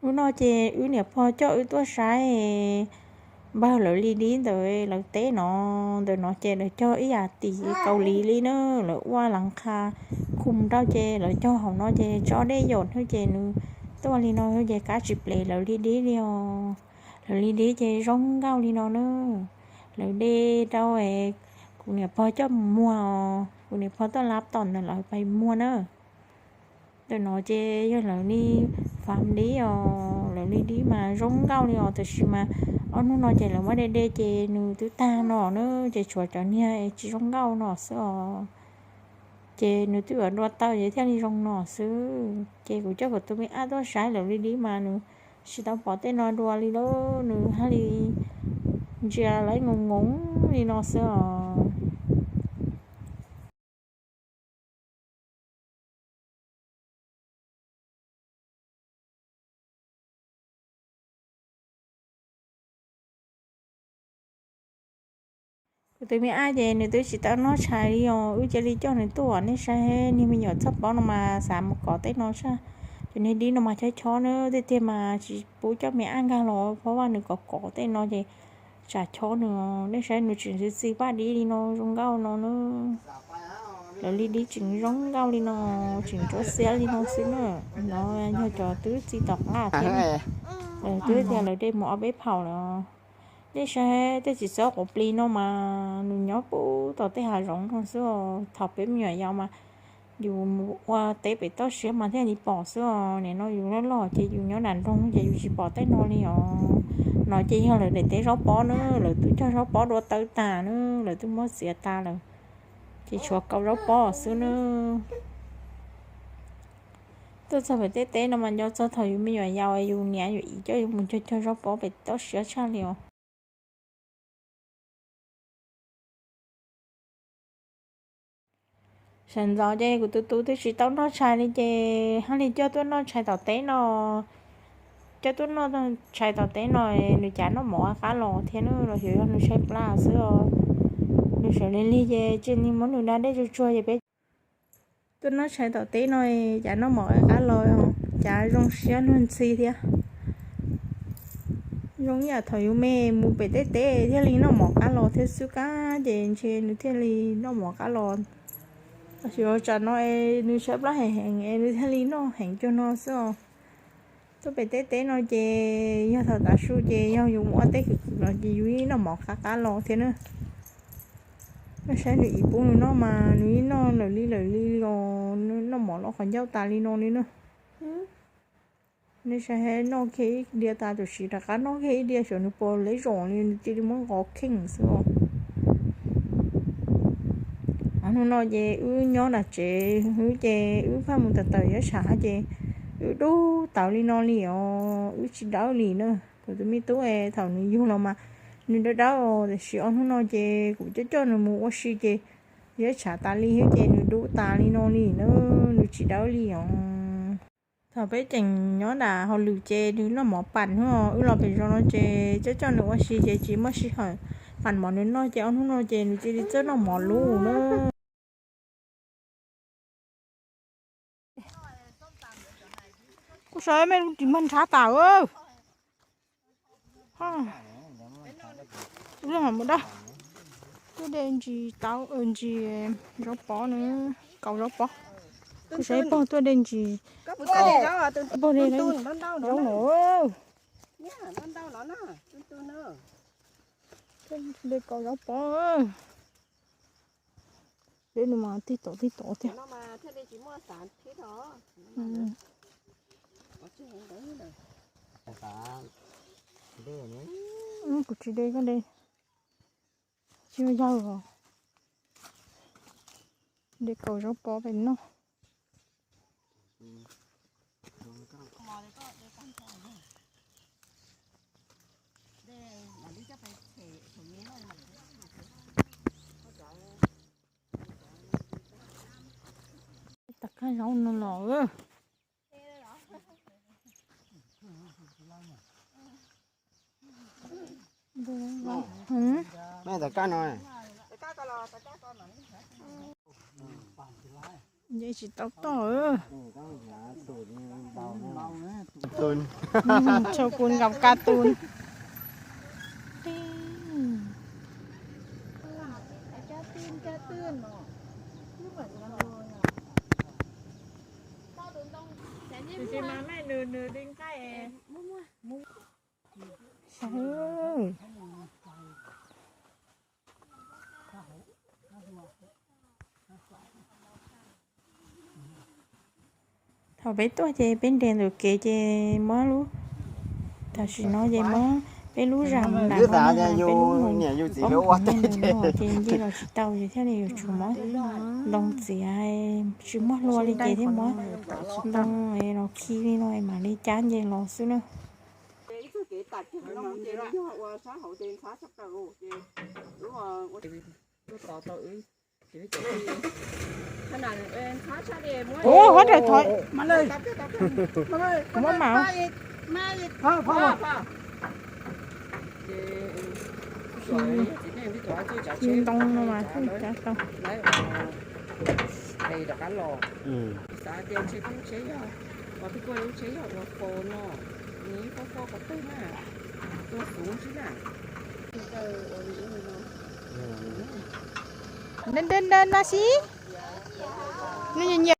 Hnub no ces wb niam pog coj wb tuaj saib npawg lawv li dib ntawd lawv teb no. Ntawm no ces lawv cog ib yam tim Kaus Lim li na, lawv ua las qha khum rau ces lawv cog hauv no ces tso dej yaum hnub ces nws tuaj li no ces kab tsis plev lawv li dib li os. Lawv li dib ces zoo nkauj li no na. Lawv de rau kuv niam pog coj mus muag os, kuv niam pog tuaj lab tom ntawm lawv pais muag na. Ntawm no ces yog lawv li fam dib os, lawv li dib mas zoo nkauj li os, tab sis mas ob hnub no ces lawv muab de de ces nws twb tag no na, ces tshuav cov niag tsis zoo nkauj no xwb os. Ces nws twb yuav dua taw ces thiaj li zoo no xwb. Ces kuv coj kuv tus me ab tuaj saib lawv li dib mas nws tsis tau pom tej no dua li lauj, nws haj li ntsia lawv ngoo ngoo li no xwb os. Kuv tus me ab ces nws twb tsis tau noj tshais li os, wb cia li coj nws tuaj, nej saib niag me nyuam txoj pob no mas xav mus kov tej no saj. Cov niag dib no mas chob chob na, tiag tiag mas tsis pub coj me ab nkag los, phab vaj nws kov kov tej no ces tsam chob nws, nej saib nws tseem txi txi paj dib li no zoo nkauj no na. Lawv li dib tseem zoo nkauj li no, tseem tsuab xiab li no xwb na. No yog cov twb txi tom qab thiab, lawv twb tias lawv de mus ob peb phaum lawm. Nej saib tej txiv xob quav plis no mas nws nyob puag tom tej hav zoov no xwb os. Thaum peb me nyuam yaus mas yus mus ua teb pem toj siab mas thiaj li pom xwb os. Nim no yus loj loj ces yus nyob nram nroog ces yus tsis pom tej no li os. No ces yog lawv daim teb zaub pob na, lawv twb cog zaub pob dua taw tas na, lawv twb muab txiav tas lawm, ces tshuav kaus zaub pob xwb na. Tuaj txog pem tej teb no mas nco txog thaum yus me nyuam yaus yus niam yus txiv coj yus mus cog cog zaub pob pem toj siab tshaj li os. Sawv ntxov ces kuv tus tub twb tsis tau noj tshais li ces haj li coj tuaj noj tshais tom teb no. Coj tuaj noj tshais tom teb no, nws cav noj mov qab los thiab na, los xyov yog nws tshaib plab xwb os. Nws sawv lig lig ces cia li muab nws da dej tsuag tsuag ces peb tuaj noj tshais tom teb no, cav noj mov qab los, cav zoo siab luag ntxhi thiab. Zoo ib yam thaum yus me mus pem tej teb thiaj li noj mov qab los thiab xwb kab ces ntshe nws thiaj li noj mov qab los. Los xyov tsam no es nws tshaib plab heev heev es nws thiaj li noj heev cuag no xwb os. Tuaj pem tej teb no ces yog thaum tav su ces yog yus mus ua teb khwv khwv los ces yus yeej noj mov qab qab los thiab na. Nej saib nws txiv pub nws noj mas nws yeej noj lawm li lawm li os, noj mov los qhov ncauj tas li no li na. Nej saib, noj kiag ib diav tas tam sim rov qab noj kiag ib diav, xyov nws puas leb zom li, nws cia li muab nqos kheej xwb os. Hnub no ces wb nyob nram tsev, wb ces wb pheej mus tawm tawm yuav tshav ces wb dub tawv li no li os, wb tsis dawb li na. Kuv tus me tub es thaum nws yug los mas nws dawb dawb os, tiam sis ob hnub no ces kuv coj coj nws mus ua si ces yuav tshav tas li thiab ces nws dub tas li no li na, nws tsis dawb li os. Thaum peb tseem nyob nram hauj lwm ces nws noj mov pam hnub, wb los pem zos no ces coj coj nws ua si ces tsis muaj sij hawm pam mov nws noj ces ob hnub no ces nws cia li txawj noj mov lub na. Kuv saib me lub ris mag nrhav tas. Tuaj de ntsis tau, ntsis zaub pob na, kaus zaub pob. Kuv saib pog tuaj de ntsis, pog de zaub no, de kaus zaub pob. Dej no mas tig tom tig tom tiag. Kuv tsis de, koj de. Tsis yog yawg os. De kaus zaub pob pem noj. Tag kab zaub no los. Nce tsis tau toj. Chau kun nkaus ka tun. Thaum peb tuaj ces peb nres ntawm kev ces muab lub, tam sim no ces muab peb lub zam mus nram no, peb lub, ces nce los tsis tau ces thiaj li yuav tsum muab ntoo txiav, tsis muaj hlua li ces thiaj muab ntoo los khi li no mam li cab nce los xwb na. Ua, huab raws thov, kuv muab mam. Ntoo no mas thiaj cab tau. Deb deb deb no xwb. Nws nyiam nyiam.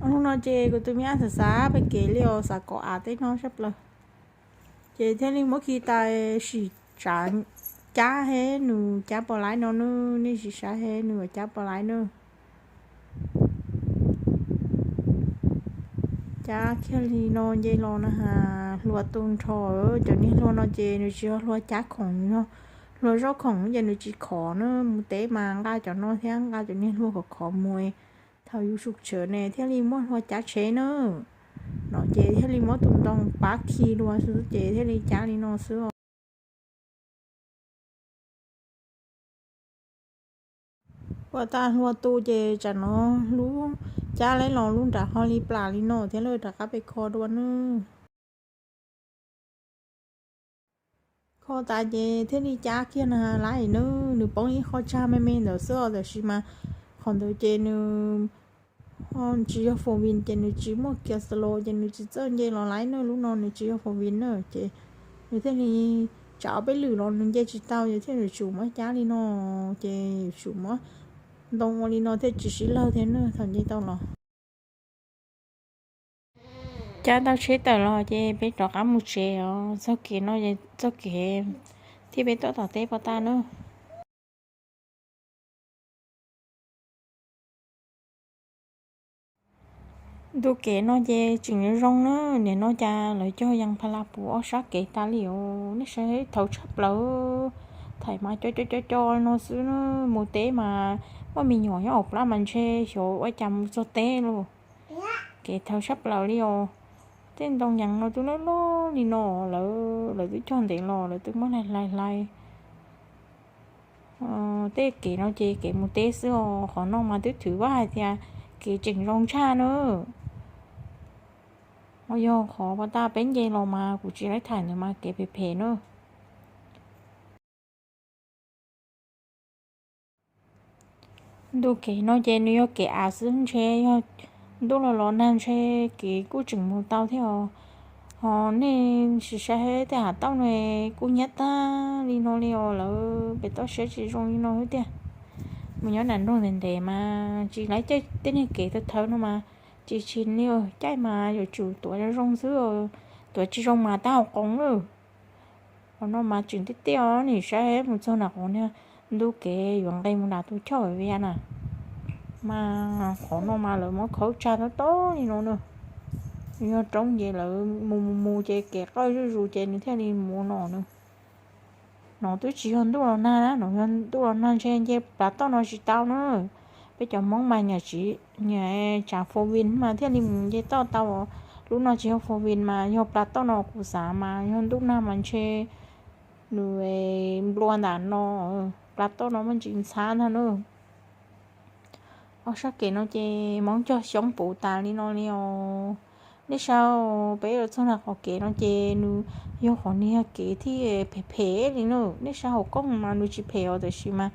Hnub no ces kuv tus me ab xav xav pem kev li os, xav kom av tej no sab plaws. Ces thiaj li muab khi tais sim tsav cab he nws cab pos laib no nawb, nej sim saib he nws cab pos laib nawb. Cab kiag li no nce los na has, hlua tu nrho. Cov niag hlua no ces nws tsis yog hlua cab khoom, nws yog hlua zaub khoom ces nws tsis khov na, mus teb mas nqa cov no thiab nqa cov niag hlua khov khov mus, thaum yus sum tshawv ne thiaj li muaj hlua cab tsheb na. No ces thiaj li muab tus ntoo pab khi dua xwb ces thiaj li cab li no xwb os. Ua tas hlua tu ces tsam no lub cab leb los lub nram ho li plam li no thiab lawm, rov qab pem kho dua nawb. Kho tas ces thiaj li cab kiag na lawm nawb, nws poob ib qho tsag me me ntawd xwb os, tab sis mas qhov ntawd ces nws tsis yog four wheel ces nws tsis muaj kiag slow ces nws tsis txawj nce los lawm nawb, lub no nws tsis yog four wheel na ces nws thiaj li tsam ob peb lwm los nws nce tsis tau ces thiaj yuav tsum muab cab li no, ces yuav tsum muab ntoo ua li no thiaj tsis sib lawg thiab nawb thaum nce tau los. Cab tau tsheb tawm los ces peb rov qab mus tsev os, txoj kev no txoj kev thiab peb tuaj tom teb pov tag nawb. Ntu kev no ces tseem zoo na, nim no cas lawv cog yas pha la puv ob sab kev tas li os, nej saib thaum tshaj plaws, thaum mas co co co co no xwb na, mus teb mas muaj me nyuam nyob hauv plab mas ntshe xyov ua cas mus txog teb lauj. Kev thaum tshaj plaws li os, tej ntoo yas no twb loj loj li no, lawv twb cog ntev los lawv twb muab hlais hlais hlais. Tej kev no ces kev mus teb xwb os, qhov no mas twb thwv vaj hais tias kev tseem zoo tshaj na. Yog qhov pov tag peb nce los mas kuv tsis laib thaij ntawd mas kev phem phem na. Ntu kev no ces nws yog kev av xwb, ntshe yog ntuj los los nag ntshe kev kuj tseem mus tau thiab os. Ho nej sim saib tej hav tauj no kuj hnyiab tag li no li os, lawv pem toj siab tsis zoo li no xwb tiag. Mus nyob nram nroog ntev ntev mas tsis laib caij tej niag kev thawv thawv no mas tsis tshis li os, caij mas yuav tsum tuav zoo zoo xwb, tuav tsis zoo mas tag hauv qoov lawm. Qhov no mas tseem tiaj tiaj os, nim saib mus txog nram qhov niag ntu kev yuav nqes mus nram tus choj vias na, mas qhov no mas lawv muab khawb tsag tob tob li no na. Yog roob ces lawv mus mus mus ces kev qawj zuj zus ces nws thiaj li mus no na. No twb tsis yog ntuj los nag na, no yog ntuj los nag ntshe nce plab toj no tsis tau na. Peb cov Hmoob mas nyiam tsis, nyiam tsav four wheel mas thiaj li mus nce toj tau. Lub no tsis yog four wheel mas yog plab toj no kuv xav mas yog ntuj nag mas ntshe nws nplua ntawm no, plab toj no muaj ntsis ntxhab ntag na. Ob sab kev no ces Hmoob cog xyoob puv tas li no li os. Nej saib, peb los txog nram qhov kev no ces nws yog qhov niag kev thiab phem phem li na. Nej saib hauv koob mas nws tsis phem os, tab sis mas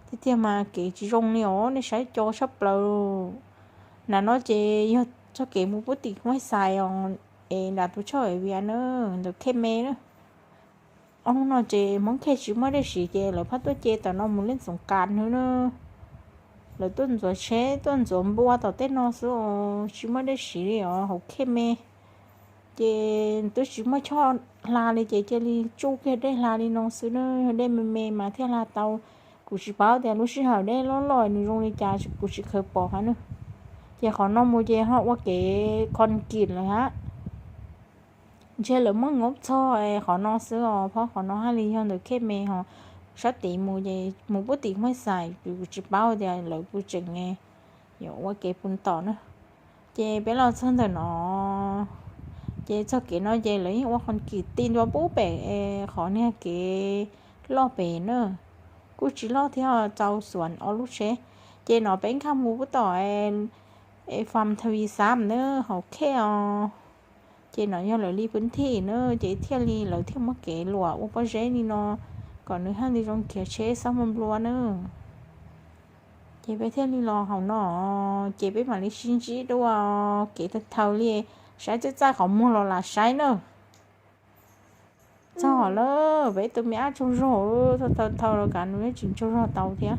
Tiag tiag mas kev tsis zoo li os, nej saib co tshaj plaws. Nram no ces yog txoj kev mus pub tim Hmoob Xais os, es nram tus choj es vias na, ntawm Khej Me na. Ob hnub no ces Hmoob Khej tsis muaj dej siv ces lawv pheej tuaj ce tom no mus lej xoom kas hnub na. Lawv tuaj ntxuav tsheb tuaj ntxuav npua tom tej no xwb os, tsis muaj dej siv li os hauv Khej Me. Ces twb tsis muaj choj hla li ces cia li tsuj kiag dej hla li no xwb na, yog dej me me mas thiaj hla tau. Kuv tsis paub tias lub sij hawm dej loj loj nws zoo li cas, kuv tsis khaws pom hab na. Ces qhov no mus ces ho ua kev concrete lawm hab. Ntshe lawv muab ngoob txog qhov no xwb os, phab qhov no hab li yog ntawm Khej Me ho sab tid mus ces mus pub tim Hmoob Xais, kuv tsis paub tias lawv puas tseem yuav ua kev puas tom na. Ces peb los txog ntawm no, ces txog kev no ces lawv yeej ua concrete ti ntua pub pem qhov niag kev loj pem na, kuj tsis loj thiab, txaus xuas ob lub tsheb. Ces no peb nkag mus pub tom Farm Thirty Seven na, hauv Khej os. Ces no yog lawv li pub thim na, ces thiaj li lawv thiaj muab kev luam ua pob zeb li no, kom nws haj li zoo khiav tsheb xob npua nplua na. Ces peb thiaj li los hauv no, ces peb mam li sib ntsib dua kev tag thaum li, saib txaj txaj qhov muag los lam saib na. Txog lawm, peb tus me ab tsaug zog, thaum thaum los kav nws yeej tsis tsaug zog tau thiab.